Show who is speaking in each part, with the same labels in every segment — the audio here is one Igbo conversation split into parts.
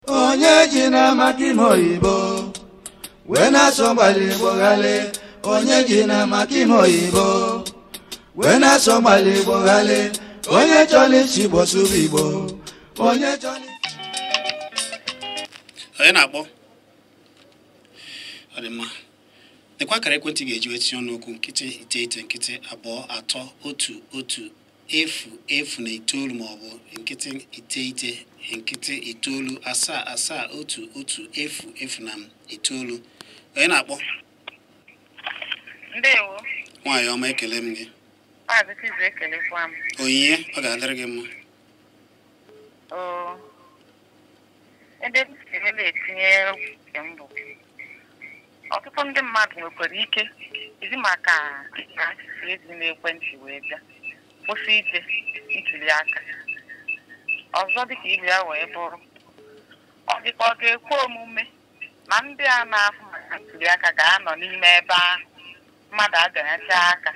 Speaker 1: Onye ji na maka ime oyibo wee na-asọ mgbali Igbo ghale. Onye ji na maka ime oyibo wee na-asọ mgbali Igbo ghale. Onye chọrọ isi Igbo sụrụ Igbo. Onye chọrọ.
Speaker 2: Onye na-akpọ? Ọ dị mma. Nekwa akara ekwentị ga-eji wee tinye ọnụ okwu: 0 9 0 2 3 1 1 0 0 na 9, maọbụ 0 9 0 9 7 7 1 1 0 0 na 9. Onye na-akpọ?
Speaker 3: Ndewo.
Speaker 2: Nwaanyị ọma, ekele m gị.
Speaker 3: Maazị Chizu, ekelekwa m.
Speaker 2: Onyinye, ọ ga-adịrị gị mma.
Speaker 3: Oo. Ebe m si etinye nke m bụ, ọtụtụ ndị mmadụ nwekwara ike iji maka na asụsụ eji n'ekwentị wee bịa kwụsị ije ntuli aka. Ọzọ, dịka ibe ya wee bụrụ, ọ dịka ọ ga-ekwe omume na ndị a na-ahụ maka ntuli aka ga-anọ n'ime ebe ahụ mmadụ aganyecha aka,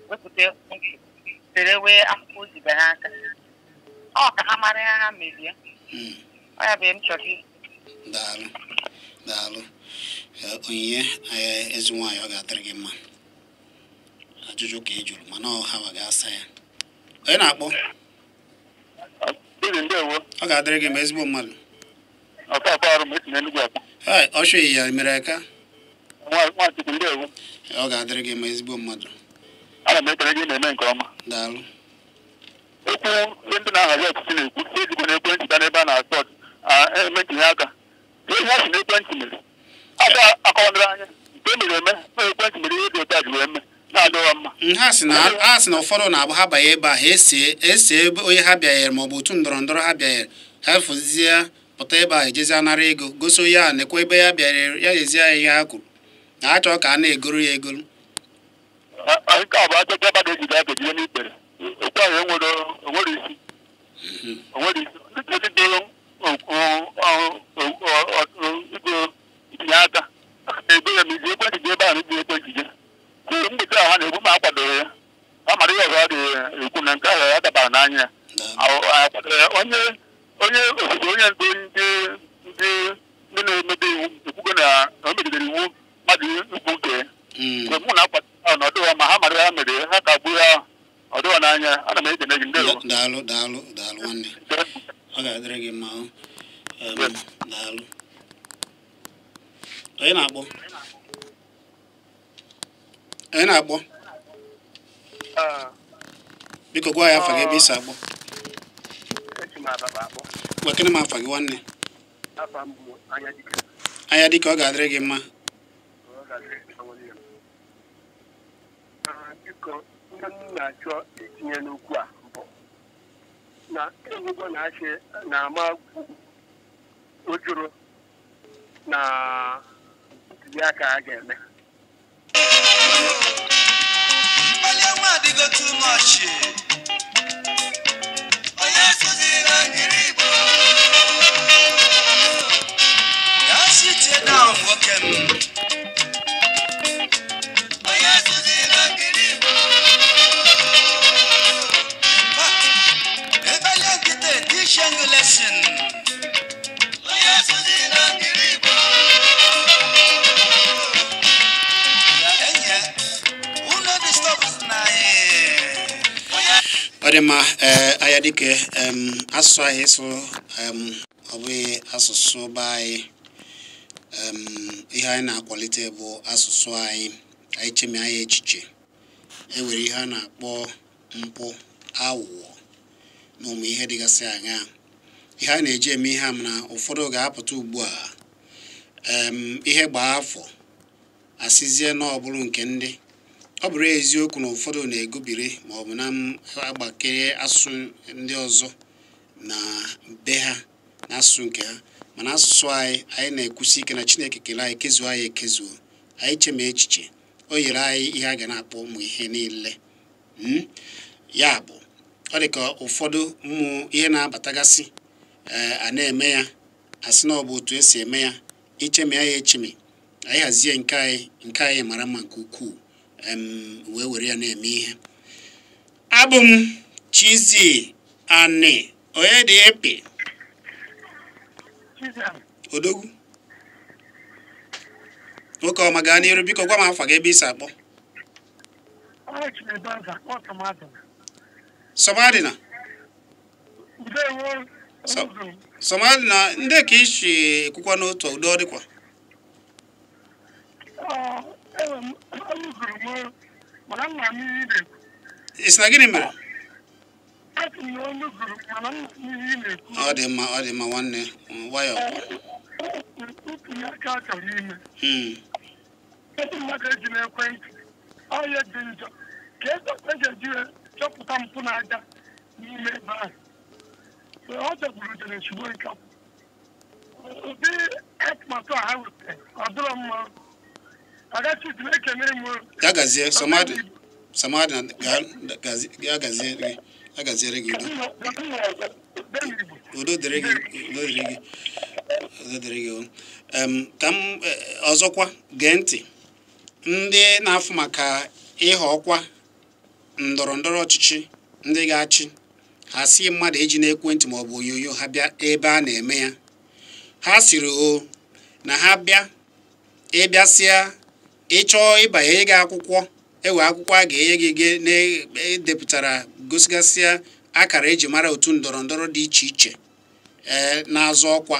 Speaker 3: wepụta ekwentị dere wee akwụkwọ o jibere aka, ọ ka ha mara ihe ha merie? Ọ ya bụ ihe m chọrọ ikwu.
Speaker 2: Daalụ, daalụ. Onyinye, ezi nwaanyị, ọ ga-adịrị gị mma. Ajụjụ ka ị jụrụ, mana ọ hawa ga-asa ya. Onye na-akpọ?
Speaker 4: Izi, ndewo.
Speaker 2: Ọ ga-adịrị gị mma, ezigbo mmadụ.
Speaker 4: Ọkọ arụ m esi n'Enugwu akpọ.
Speaker 2: Ee, ọchụ ya mere ka
Speaker 4: Nwachukwu, ndewo.
Speaker 2: Ọ ga-adịrị gị mma, ezigbo mmadụ.
Speaker 4: Ana m ekele gị, na-eme nke ọma.
Speaker 2: Daalụ.
Speaker 4: Okwu ndị na-ahazi ọchịchị na-ekwu si ejikwa n'ekwentị gaa n'ebe a na-asọ eme ntinye aka. Ihe ha si n'ekwentị mere aka akọwadoro anya nke e mere eme na ekwentị mere ihe dị otu a ji wee mee na-adịghọ mma.
Speaker 2: Ha sị na ụfọdụ na-abụ ha banye ebe a, ha ese ebe onye ha bịanyere maọbụ otu ndọrọ ndọrọ ha bịanyere, ha fụzie pụta ebe a, ejezi anara ego, gosi onye a nekwa ebe ya bịanyere, ya ezie ya ihe ha kwuru na ha chọọ ka a na-egoro ya egoro.
Speaker 4: Nke a bụ achọcha ebe a ga-ejide aka ejide n'ikpere. Okwu ahụ enwere isi, onwere isi. Ndị doro igo itinye aka ego ya ma iji ekwentị dị ebe ahụ na iji ekwentị gị. Mgbochi ahụ ha na-egbu ma akwadoro ya, ọ mara ihe ọzọ ọ ga-ekwu na nke ahụ ya dabara n'anya ya. Akwadoro ya, onye osote onye ndu ndị na-emebe iwu ekwugo na o megidere iwu mmadụ ikwu nke ya. Mgbe mụ na-akwado ahụ na ọdịghọ ma ha mara ya mere ha ka gbuo ya, ọdịghọ n'anya. Ana m ekene gị, ndewo.
Speaker 2: Daalụ, daalụ, daalụ nwanne, ọ ga-adịrị gị mma o. Daalụ. Onye na-akpọ? Onye na-akpọ? Biko gwa ya afa gị, ebe isi akpọ.
Speaker 5: Esi m Ababa akpọ.
Speaker 2: Gwakene m afa gị, nwanne.
Speaker 5: Afa m bụ Anya Dike.
Speaker 2: Anya Dike, ọ ga-adịrị gị mma.
Speaker 5: Ọ ga-adịrị gị mma, nwanne m. Biko, ihe m na-achọ itinye n'okwu a bụ na enwego na-achị na-ama ojoro na ntuli aka a ga-eme.
Speaker 1: Mkpali nwa adịgo too much. Onye sụziri anyịrị Igbo ya sitie down, nwoke m. Onye sụziri anyịrị Igbo. In fact, ebele nkịta teach you lesson. Onye sụziri anyịrị Igbo ya enye unu disturb na anyị.
Speaker 2: Ọ dị mma. Ee, Anya Dike, asụsụ ahụ ịsụ, ọ bụghị asụsụ be anyị. Ihe anyị na-akwalite bụ asụsụ anyị. Anyị chemi anyị echiche, e nwere ihe a na-akpọ mpụ, aghụghọ na ụmụ ihe dịgasị aṅaa. Ihe a na-eji eme ihe a mana ụfọdụ ga-apụta ugbu a, ihe gbaa afọ, asịzie na ọ bụrụ nke ndị ọ bụrụ eziokwu na ụfọdụ na-egobiri ma ọ bụ na agbakere asụsụ ndị ọzọ na be ha na asụsụ nke ha. Mana asụsụ anyị, anyị na-ekwusi ike na Chineke kere anyị, kezuo anyị ekezuo anyị, chema echiche, o nyere anyị ihe a ga na-akpọ ụmụ ihe niile. Ya bụ, ọ dị ka ụfọdụ ụmụ ihe na-abatagasị, ee, a na-eme ya, asị na ọ bụ otu esi eme ya. Ichemi ya echemi, anyị hazie nke anyị, nke anyị mara mma nke ukwuu, wee were ya na-eme ihe. Abụ m Chizzy Ani onye dị epi Odogwu nwoke ọma gaa n'iru biko gwa m afa gị ebe isi akpọ. Somadina Somadina ndị ka isi ekwukwa n'otu udo ọ dịkwa. Isi na gịnị mere? Ọ dị mma nwanne nwayọ. Ya gazie Somadina ya gaziere gị udo dịrị gị udo dịrị gị. Ka m ọzọkwa gee ntị ndị na-afụ maka ịha ọkwa ndọrọ ndọrọ ọchịchị ndị ga-achị ha si mmadụ eji n'ekwentị ma ọ bụ onyonyo ha bịa ebe a na-eme ya. Ha siri o na ha bịa ịbịasịa ịchọọ ịbanye ịga akwụkwọ ewe akwụkwọ a ga-enye gị na-edepụtara gosigasịa akara eji mara otu ndọrọ ndọrọ dị iche iche na-azọ ọkwa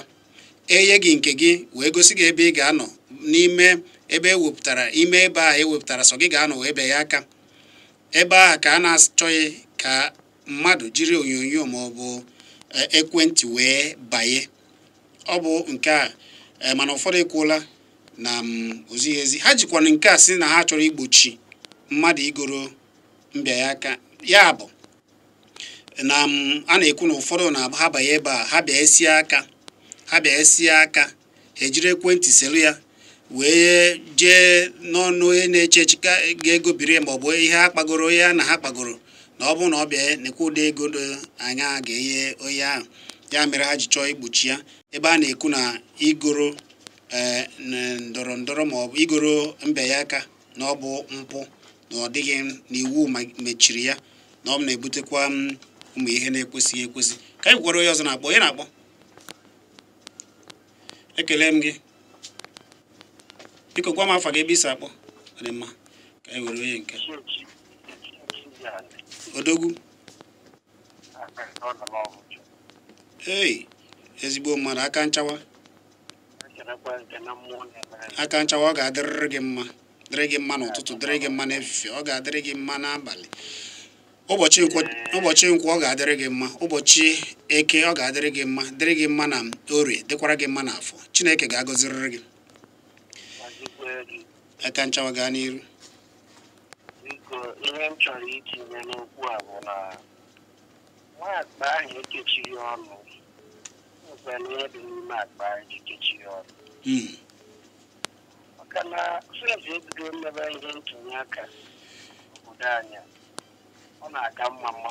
Speaker 2: enye gị nke gị wee gosi gị ebe ị ga-anọ n'ime ebe ewepụtara ime ebe ahụ ewepụtara sọ gị ga-anọ wee bịa ya aka ebe ahụ ka a na-achọghị ka mmadụ jiri onyonyo ma ọ bụ ekwentị wee banye. Ọ bụ nke a mana ụfọdụ ekwuola na ozighị ezi. Ha jikwana nke a sị na ha chọrọ igbochi mmadụ igoro mbịa ya aka. Ya bụ na a na-ekwu na ụfọdụ na ha banye ebe a ha bịa esi aka ha ha ejiri ekwentị selu ya wee jee n'ọnụ onye na-eche eche ga-egobiri ma ọ bụ ihe ha kpagoro ya na ha kpagoro na ọ bụrụ na ọ bịa nekwa ụdị ego anya ga-enye onye ahụ. Ya mere ha ji chọọ igbochi ya ebe a na-ekwu na igoro ndọrọ ndọrọ ma ọ bụ igoro mbịa ya aka na ọ bụ mpụ na ọ dịghị n'iwu mechiri ya na ọ na-ebutekwa ụmụ ihe na-ekwesịghị ekwesị. Ka anyị gwara onye ọzọ na-akpọ onye na-akpọ. Ekele m gị biko gwa m afa gị ebe isi akpọ. Ọ dị mma ka anyị were onye nke Odogwu. Ei ezigbo mmadụ aka nchawa ọ ga-adịrịrị gị mma dịrị gị mma n'ụtụtụ dịrị gị mma n'efifie ọ ga-adịrị gị mma n'abalị ụbọchị nkwọ ọ ga-adịrị gị mma ụbọchị eke ọ ga-adịrị gị mma dịrị gị mma na orie dịkwara gị mma n'afọ. Chineke ga-agọzirịrị gị. Aka nchawa gaa n'iru.
Speaker 6: Biko ihe m chọrọ itinye n'okwu a bụ na nwa akpa ahụ ekechiri ọnụ nwekwana ihe dị n'ime akpa ahụ ji kechiri ọnụ maka na since ebido mmebe ihe ntụnye aka obodo anyị ọ na-aga mma mma.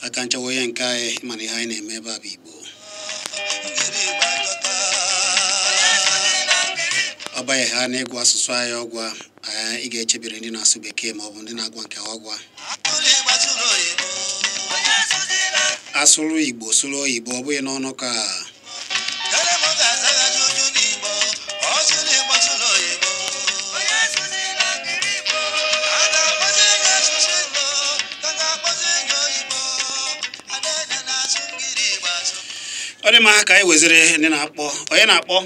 Speaker 2: Aka nchawa onye nke anyị mana ihe anyị na-eme ebe a bụ Igbo. Ọ baghị ha na-egwu asụsụ anyị ọgwa ị ga-echebiri ndị na-asụ bekee ma ọ bụ ndị na-agwa nke ọgwa asụrụ Igbo sụrụ oyibo ọ bụghị n'ọnụ ka ọ dị mma ka anyị weziri ndị na-akpọ onye na-akpọ.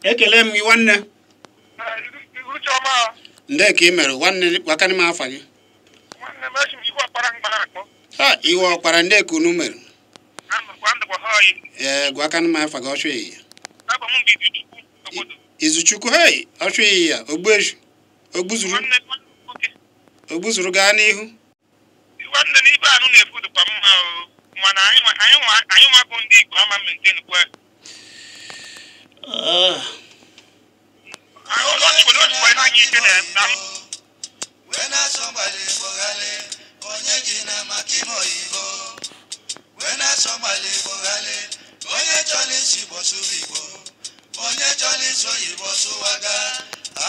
Speaker 2: Ekele m gị nwanne. Ndị ka ị mere nwanne gwakana m afa gị. Ha iwe ọkpara ndị ka unu mere. Ee gwakana m afa gị ọchụ ehihie. Izuchukwu hei ọchụ ehihie ya ogbuezu ogbuzuru gaa n'ihu.
Speaker 4: Nwanne n'ibe anụ na-efu dịkwa mma mana anyị nwa bụ ndị Igbo ama maintain kwa. anya ike na
Speaker 1: wee na-asọ mgbali gboghalị onye ji na maka ime oyibo wee na-asọ mgbali gboghalị onye chọrọ isi Igbo sụrụ Igbo onye chọrọ isi oyibo sụwaga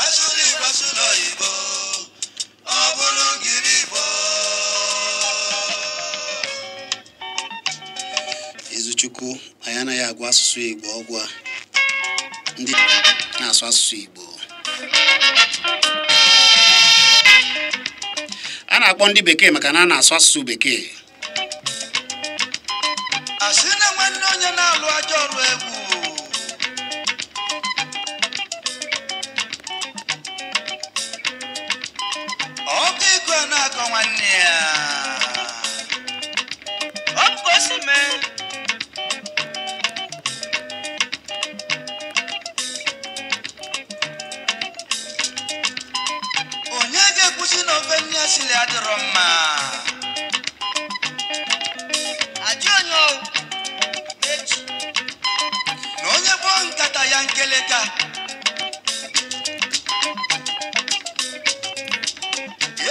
Speaker 1: asụrụ Igbo sụrụ oyibo ọ bụrụ ngiri Igbo.
Speaker 2: Izuchukwu, anyị anaghị agụ asụsụ Igbo ọgwụ a ndị na-asụ asụsụ Igbo a na-akpọ ndị bekee maka na a na-asụ asụsụ bekee.
Speaker 1: Asị na nwanne onye na-alụ ajọ ọrụ egwu ọkụ iko na-akọ nwanne ya ọ bụ ka o si mee. Onye ga-ekwusi na ofe nne siri adịrọ mma ajụ onye echi na onye kpọọ nkata ya nkeleka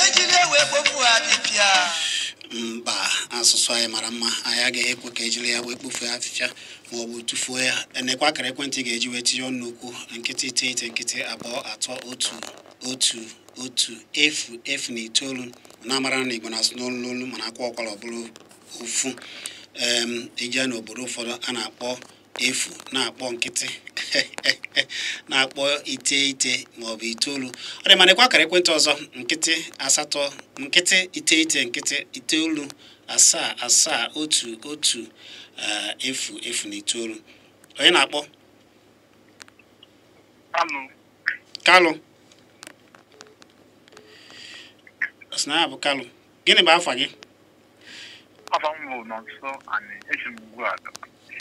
Speaker 1: ejiri ewe kpofu ha afịfịa.
Speaker 2: Mba, asụsụ anyị mara mma, anyị agaghị ekwe ka ejiri ya wee kpofue afịfịa ma ọ bụ tụfuo ya. Enekwa akara ekwentị ga-eji wee tinye ọnụ okwu 0 9 0 2 3 1 1 1 0 0 9 na-amara na Igbo na-asụ n'olu n'olu mana akwa ọkwara ọ bụrụ ofu. Ije n'obodo ụfọdụ a na-akpọ efu, na-akpọ nkịtị, na-akpọ iteghete maọbụ itoolu. Ọ dị ma nekwa akara ekwentị ọzọ 0 8 0 9 9 7 7 1 1 0 0 9. Onye na-akpọ?
Speaker 4: Kalụ.
Speaker 2: Kalụ. Sị na ya bụ Kalụ. Gịnị bụ afa gị?
Speaker 4: Afa m bụ Nọnso Anị, esi m ugbu a.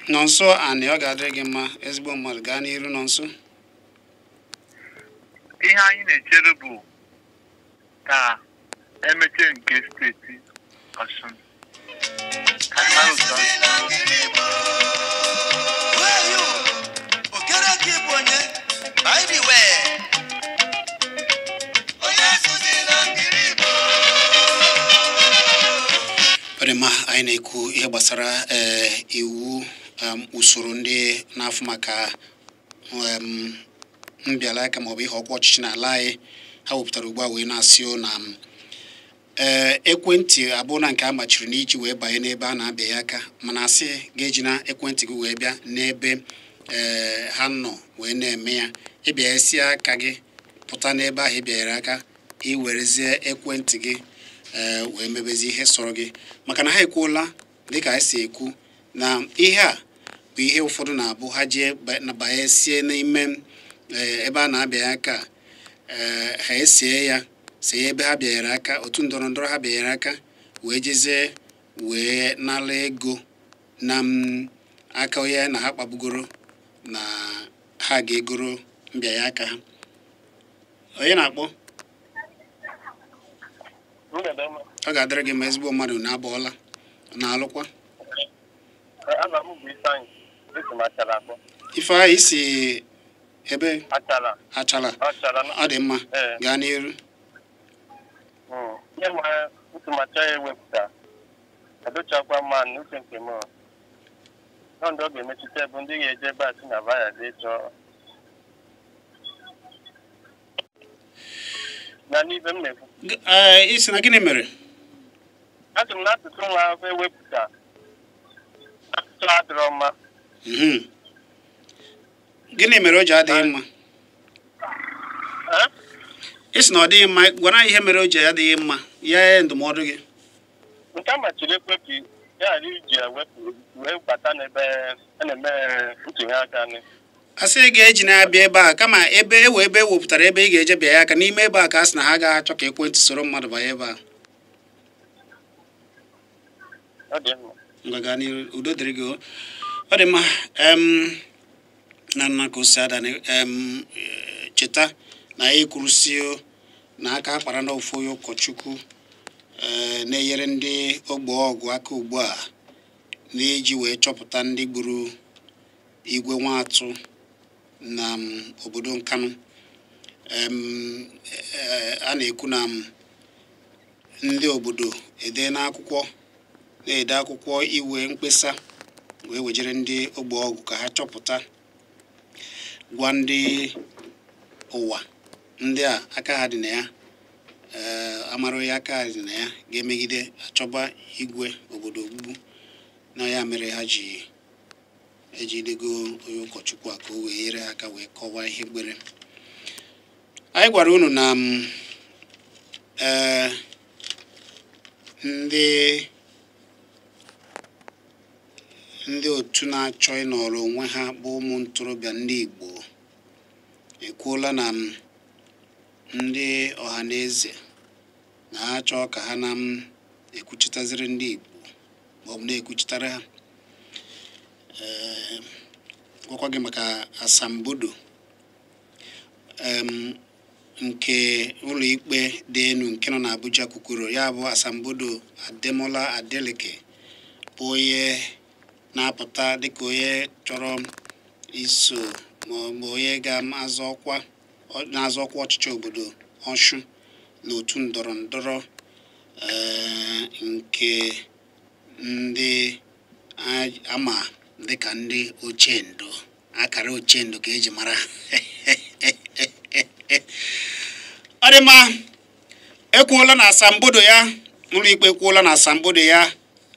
Speaker 2: Nọnso Anị, ọ ga-adịrị gị mma, ezigbo mmadụ. Gaa n'iru, Nọnso.
Speaker 4: Ihe anyị na-echere bụ ka emechie nke steeti Ọshụn. Ka anyị mara ụzọ.
Speaker 1: Okereke bụ onye by the way. Onye asụsụ na ngiri Igbo.
Speaker 2: Ọ dị mma, anyị na-ekwu ihe gbasara iwu usoro ndị na-afụ maka mbịala aka maọbụ ihe ọkwa ọchịchị n'ala anyị ha wepụtara ugbu a wee na-asị na ekwentị abụọ na nke a machiri n'iji wee banye n'ebe a na-abịa ya aka, mana asị ga-eji na ekwentị gị wee bịa n'ebe ha nọ wee na-eme ya. Ịbịa aka gị pụta n'ebe ahụ ịbịanyere aka, iwerezie ekwentị gị wee mebezi ihe sọrọ gị, maka na ha ekwuola dịka ha si ekwu na ihe a bụ ihe ụfọdụ na-abụ ha jee banyesie n'ime ebe a na-abịanye aka, ha esie ya sie ebe ha bịanyere aka, otu ndọrọ ndọrọ ha bịanyere aka, wee jezie wee nara ego na aka onye na ha kpagbugoro na ha ga-egoro mbịanye aka ha. Onye na-akpọ? Ọ ga-adịrị gị ma, ezigbo mmadụ. Na-abọọla na-alụkwa. Ifeanyị isi ebe Achala. Ọ dị mma, gaa n'iru.
Speaker 6: Ihe nwere ntụmatụ ya ewepụta edochakwa mma n'uche nke m nọ ndị ọ ga-emetụta bụ ndị ga-eje ebe a si na vaya jee chọọ na n'ibe m na-ekwu.
Speaker 2: Isi na gịnị mere?
Speaker 6: Asị m na asụsụ nwa ahụ ewepụta asụsụ adịrọ mma.
Speaker 2: Gịnị mere o ji adịghị mma? Isi na ọ dịghị mma, gwara anyị ihe mere o ji adịghị mma, ya ndụmọdụ gị.
Speaker 6: Nke a machiri ekwepụ ya ghara iji ewepụ wee bata n'ebe a na-eme ntụnye aka.
Speaker 2: Asị gị eji na-abịa ebe a, kama ebe ewe ebe ewepụtara ebe ị ga-eje bịa ya aka n'ime ebe a ka a sị na ha ga-achọ ka ekwentị soro mmadụ banye ebe a. Ngwa, gaa n'iru, udo dịrị gị. Ọ dị mma na nna ka o si ada. Cheta na anyị kwurusi na aka akpara na ofu onye ụkọchukwu na-enyere ndị ogbe ọgụ aka ugbu a na-eji wee chọpụta ndị gburu Igwe Nwatụ na obodo Nkanụ. A na-ekwu na ndị obodo ede n'akwụkwọ na-ede akwụkwọ iwe mkpesa wee wejere ndị ogbe ọgwụ ka ha chọpụta gwa ndị ụwa ndị a aka ha dị na ya amara onye aka ha dị na ya ga-emegide achọba igwe obodo ogbugbu na ya mere ha ji ejidego onye ụkọchukwu a ka o wee nyere ha aka wee kọwaa ihe gbere. Anyị gwara unu na ndị otu na-achọ ịnọrọ onwe ha bụ ụmụ ntorobịa ndị Igbo ekwuola na ndị ọha na eze na ha chọọ ka ha na ekwuchitaziri ndị Igbo maọbụ na-ekwuchitara ha. Gwakwa gị maka asambodo nke ụlọikpe dị elu nke nọ n'Abuja kwukwuru ya bụ asambodo Ademola Adeleke bụ onye na-apụta dịka onye chọrọ iso maọbụ onye ga-azọ ọkwa na-azọ ọkwa ọchịchị obodo Ọshụn n'otu ndọrọ ndọrọ nke ndị ama dịka ndị ochendo akara ochendo ka eji mara. Ọ dị mma, ekwuola na asambodo ya, ụlọikpe ekwuola na asambodo ya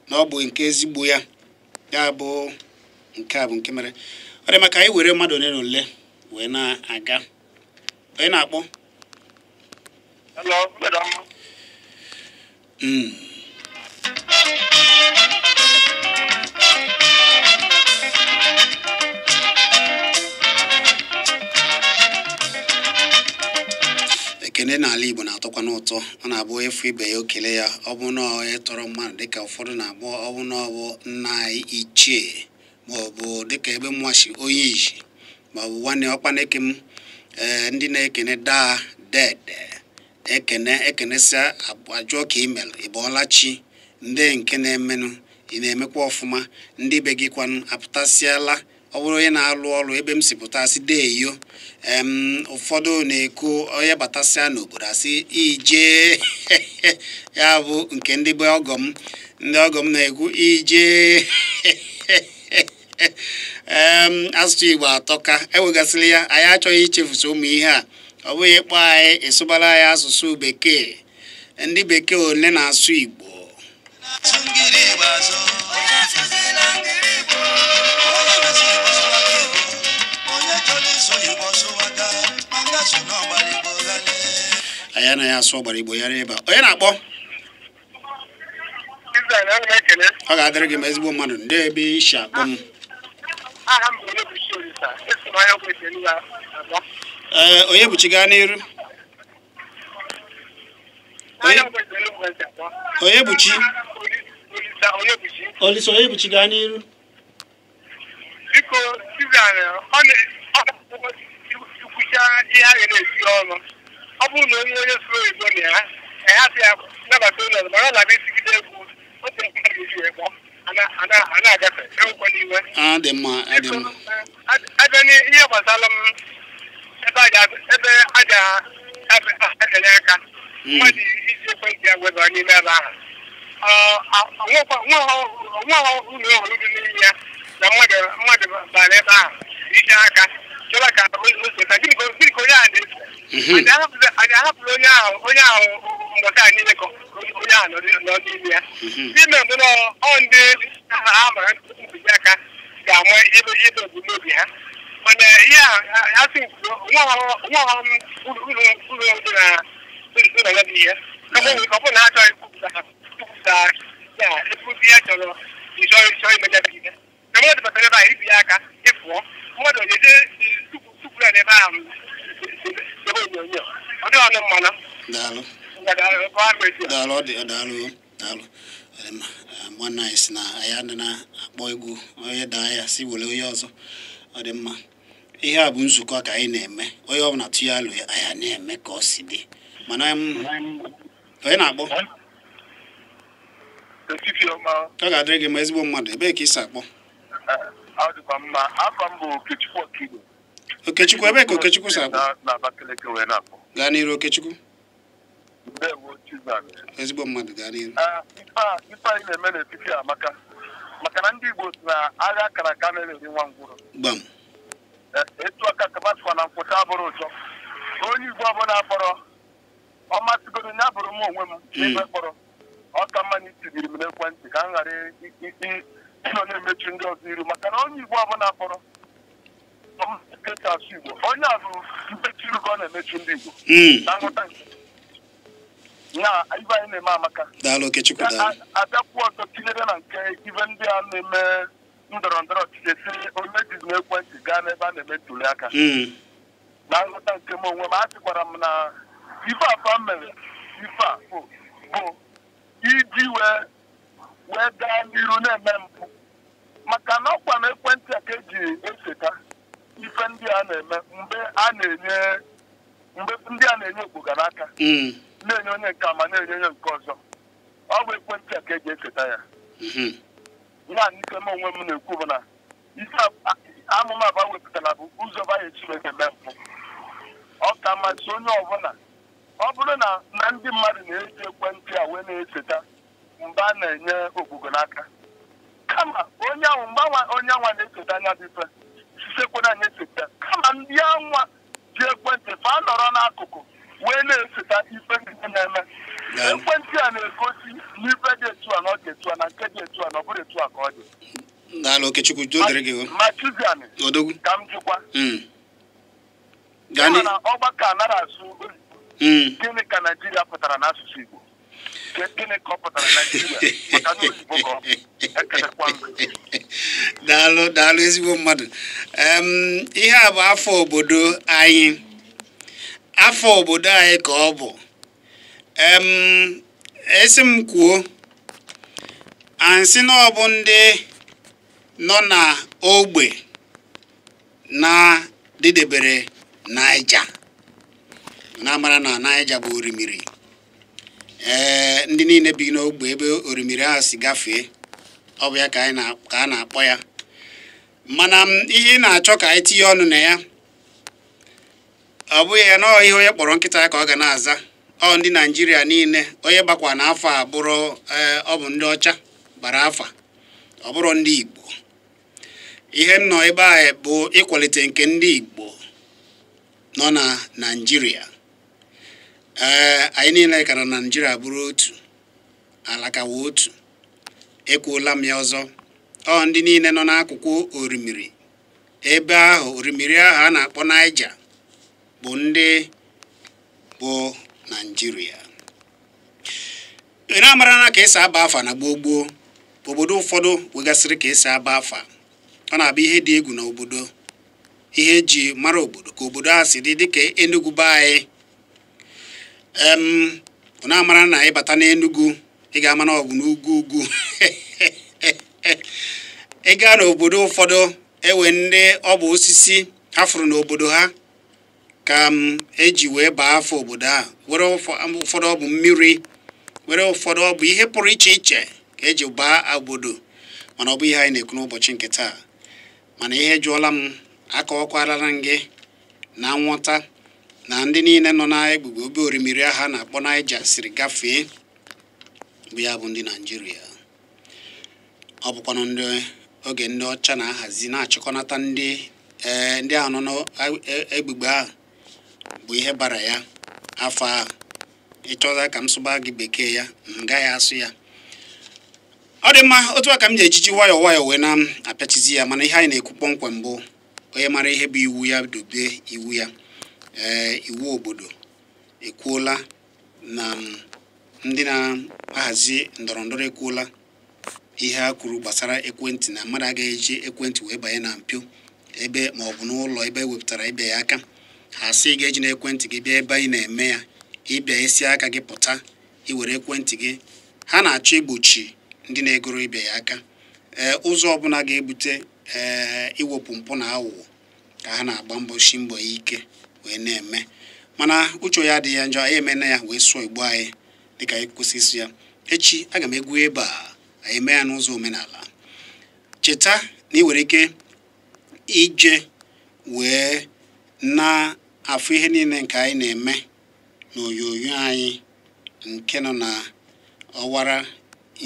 Speaker 2: na ọ bụ nke ezigbo ya, ya bụ nke a bụ nke mere. Ọ dị mma ka anyị were mmadụ ole na ole wee na-aga. Onye na-akpọ?
Speaker 4: Hello, madam.
Speaker 2: Ekene n'ala Igbo na-atọkwa n'ụtọ, ọ na-abụ efu ibe ya okele ya, ọ bụ na onye tọrọ mmadụ dịka ụfọdụ na-agbọ, ọ bụ na ọ bụ nna anyị ichie ma ọ bụ dịka ebe mmachi onye iji ma ọ bụ nwanne ọkpaneke m. Ndị na-ekene daa dede ekene ekenesịa ajụọ ka imel ị bọọla chi, ndị nke na-emenụ ị na-emekwa ọfụma, ndị be gị kwanụ apụtasịala. Ọ bụrụ onye na-alụ ọrụ ebe m si pụta asị deeyo. Ụfọdụ na-ekwu onye batasịa n'obodo asị ije ya bụ nke ndị be ọgọ m, ndị ọgọ m na-ekwu ije. Asụsụ Igbo atọka, ewegasịrị ya, anyị achọghị ichefusi ụmụ ihe a. Ọ bụghị ịkpọ anyị esụbara anyị asụsụ bekee, ndị bekee ole na-asụ Igbo? Anyị anaghị asụ ọgbara Igbo yara ebe a. Onye na-akpọ? Ọ ga-adịrị gị ma ezigbo mmadụ, ndị ebe isi akpọ m. Onye buchi gaa n'iru? Onye buchi? Olisa onye buchi gaa n'iru?
Speaker 5: Biko, ọ na-ekwucha ihe a ga-esi ọnụ. Ọ bụrụ na onye onye sụrụ oyibo na ya, ehapụ ya nabata ụlọ, mana ọ na-abịa esigide egwu otu mmadụ ga-esi wee kpọọ a na-agafe enwekwana iwe.
Speaker 2: Dị mma, dị mma.
Speaker 5: Abịa n'ihe gbasara m ebe aja abịanye aka mmadụ iji ekwentị ya weba n'ime ebe ahụ, nweghị ụlọ ọhụrụ dị n'ime ya na mmadụ bara ebe ahụ iji aka chọba ka oseta. Gịnị ka onye ahụ na-efu? Anyị ahapụrụ onye ahụ mbọchị anyị niile ka onye ahụ nọ n'ime ya. N'ime mbụ na ọ ndị ha mara ntụziaka ga-ama ihe ebumnobi ha, mana ihe a sị nweghị uru dị na ụlọ ya dị ihe. Ọ bụrụ na ha chọrọ ikwupụta ya ebuzi ya chọrọ ịchọrọ ime ya bụ ihe na mmadụ batara ebe ahụ ibi ya aka ịfụọ mmadụ eje tupu ya n'ebe ahụ sebe onyonyo ọ dịghị ọnụ mmanụ.
Speaker 2: Daalụ. Daalụ, ọ dị daalụ daalụ. Nwanne anyị si na anyị adị na-akpọ egwu onye daa ya si were onye ọzọ. Ọ dị mma. Ihe a bụ nzukọ ka anyị na-eme, onye ọbụla tụnye alụ ya anyị na-eme ka ọ si dị. Mana onye na-akpọ? Ọ ga-adịrị gị ma ezigbo mmadụ, ebee ka ị si akpọ? Okechukwu, ebe ka Okechukwu si akpọ?
Speaker 4: Na Abakaliki wee na-akpọ.
Speaker 2: Gaa n'iru, Okechukwu.
Speaker 4: Ndewo, Chizzy.
Speaker 2: Ezigbo mmadụ, gaa n'iru.
Speaker 4: Ife anyị na-eme n'etiti amaka, maka na ndị Igbo si na agha akara aka na-eri nwa ngwụrụ.
Speaker 2: Gbam.
Speaker 4: Etu aka kabasịkwa na nkwụcha abụrụ ụjọ. Onye Igbo ọbụla kpọrọ, ọ masịgoro ya bụrụ m onwe m n'ebe kpọrọ, ọ ka mma na itibiri m n'ekwentị ka m ghara ịnọ na-emechu ndị ọzọ iru, maka na onye Igbo ọbụla kpọrọ etu asụ Igbo, onye a bụ mmechi iru ka ọ na-emechu ndị Igbo. Na nghọta nke na ibe anyị na-eme amaka.
Speaker 2: Daalụ, Okechukwu, daalụ.
Speaker 4: Abịakwuo ọzọ tinyere na nke ibe ndị a na-eme ndọrọ ndọrọ ọchịchị, si onye jizi n'ekwentị gaa n'ebe a na-eme ntuli aka. Na nghọta nke m onwe m, a sịkwara m na ife afa mere ife a bụ iji wee gaa n'iru na-eme mpụ, maka na ọkwa na ekwentị a ka eji eseta ife ndị a na-eme mgbe a na-enye mgbe ndị a na-enye okpoga n'aka, na-enye onye nke ma na-enye onye nke ọzọ. Ọ bụ ekwentị a ka eji eseta ya. Ya na ike m onwe m na-ekwu bụ na ife amụma aba wepụtara bụ ụzọ ba esi wee eme mpụ. Ọ ka mmasị onye ọbụla, ọ bụrụ na ndị mmadụ na-eji ekwentị a wee na-eseta mgbe a na-enye okpogo n'aka, kama onye ahụ mgbe onye anwa na-eseta anya dị ife sitekwana anyị eseta, kama ndị anwa ji ekwentị fa nọrọ n'akụkụ wee na-eseta ife ndị na-eme. Ekwentị a na-egosi n'ife dị etu a na ọ dị etu a na nke dị etu a na ọ bụrụ etu a ka ọ dị.
Speaker 2: Daalụ, Okechukwu, dịrị gị.
Speaker 4: Ma Chizzy,
Speaker 2: Odogwu,
Speaker 4: ka m jụkwa.
Speaker 2: Gani
Speaker 4: na ọgbakọ anaghị asụ oyibo. Gịnị ka Naijiria pụtara n'asụsụ Igbo? Gịnị ka ọ pụtara Naijiria? Maka na oyibo ka ọ bụ. Ekelekwa m.
Speaker 2: Daalụ, daalụ, ezigbo mmadụ. Ihe a bụ afọ obodo anyị, afọ obodo anyị ka ọ bụ. Esi m kwuo ansị na ọ bụ ndị nọ na ogbe na dịdebere Naija, na-amara na Naija bụ orimiri. Ee, ndị niile bi n'ogbe ebe orimiri ahụ si gafee, ọ bụ ya ka anyị ka a na-akpọ ya. Mana ihe ị na-achọ ka anyị tinye ọnụ na ya, ọ bụghị ya na ihe onye kpọrọ nkịta ya ka ọ ga na-aza. Ọ ndị Naijiria niile, onye gbakwa n'afọ a bụrụ ọ bụ ndị ọcha gbara afa, ọ bụrụ ndị Igbo. Ihe m nọ ebe a bụ ịkwalite nke ndị Igbo nọ na Naijiria. Ee, anyị niile ka na Naijiria bụrụ otu, alakawa otu. Ekwuola m ya ọzọ, ọ ndị niile nọ n'akụkụ orimiri ebe ahụ, orimiri ahụ a na-akpọ Naija, bụ ndị bụ Naijiria. Ị na-amara na ka esi aba afa na gboo gboo, obodo ụfọdụ nwegasịrị ka esi aba afa. Ọ na-abụ ihe dị egwu n'obodo, ihe eji mara obodo ka obodo a si dị, dịka Enugu be anyị. Ọ na-amara na ịbata n'Enugu, ị ga-ama na ọ bụ n'ugwu ugwu. Ị gaa n'obodo ụfọdụ, ewe ndị ọ bụ osisi ha fụrụ n'obodo ha ka m eji wee baa afọ obodo ahụ, were ụfọdụ ọ bụ mmiri, were ụfọdụ ọ bụ ihe pụrụ iche iche ka eji baa obodo. Mana ọ bụ ihe anyị na-ekwu n'ụbọchị nke taa. Mana ihe jụọla m, akọwakwara m gị na nghọta na ndị niile nọ n'egbugbe obe orimiri ahụ a na-akpọ Naija siri gafee bụ ya bụ ndị Naijiria. Ọ bụkwanụ ndị oge ndị ọcha na-ahazi na-achịkọnata ndị ndị ahụ nọ n'egbugbe ahụ bụ ihe bara ya afọ ahụ. Ịchọta ka m sụba gị bekee ya, m gaghị asụ ya. Ọ dị mma, otu a ka m ji ejiji nwayọọ nwayọọ wee na-apịachizi ya. Mana ihe anyị na-ekwu kpọmkwem bụ onye mara ihe bụ iwu ya dobe iwu ya. Ee, iwu obodo ekwuola na ndị na-ahazi ndọrọ ndọrọ ekwuola ihe ha kwuru gbasara ekwentị, na mmadụ agaghị eji ekwentị wee banye na mpio ebe ma ọ bụ n'ụlọ ebe ewepụtara ibe ya aka. Ha sị ị ga-eji n'ekwentị gị bịa ebe anyị na-eme ya, ịbịa esi aka gị pụta iwere ekwentị gị. Ha na-achọ igbochi ndị na-egoro ibe ya aka. Ee, ụzọ ọbụla ga-ebute ee iwepụ mpụ na aghụghọ ka ha na-agba mbọ shi mbọ ya ike wee na-eme. Mana uche ya adịghị ya njọ, anyị emena ya wee sụọ Igbo anyị dịka anyị kwesị ịsụ ya. Echi aga m egwu ebe a, anyị eme ya n'ụzọ omenala. Cheta na ị nwere ike ije wee Na-afụ ihe niile nke anyị na-eme n'onyonyo anyị nke nọ na ọwara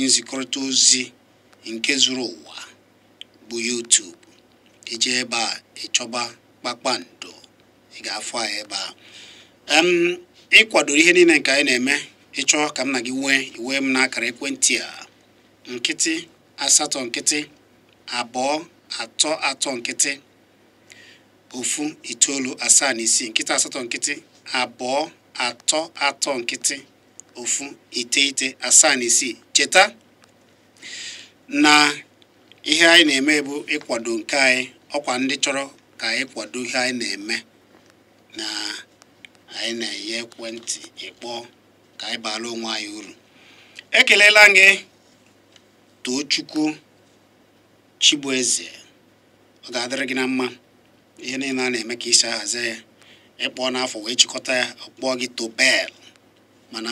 Speaker 2: nzikọrịta ozi nke zuru ụwa bụ YouTube. Ije ebe a ịchọba Kpakpando, ị ga-afụ anyị ebe a. Ịkwado ihe niile nke anyị na-eme, ịchọ ka m na gị nwee iwe m n'akara ekwentị a 0 8 0 2 3 3 0 1 9 7 6 0 8 2 3 3 0 1 9 7 6. Cheta na ihe anyị na-eme bụ ịkwado nke anyị, ọkwa ndị chọrọ ka anyị kwado ihe anyị na-eme na anyị na-enye ekwentị ịkpọ ka anyị baara onwe anyị uru. Ekelela gị Tochukwu Chibueze, ọ ga-adịrị gị na mma. Ihe niile a na-eme ka isi ahazi ya, ịkpọ n'afọ wee chịkọta ya, ọ kpọọ gị Tobel, mana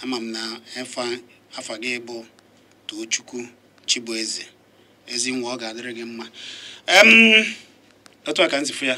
Speaker 2: ama m na afa gị bụ Tochukwu Chibueze. Ezi nwa, ọ ga-adịrị gị mma. Otu a ka m si fụ ya.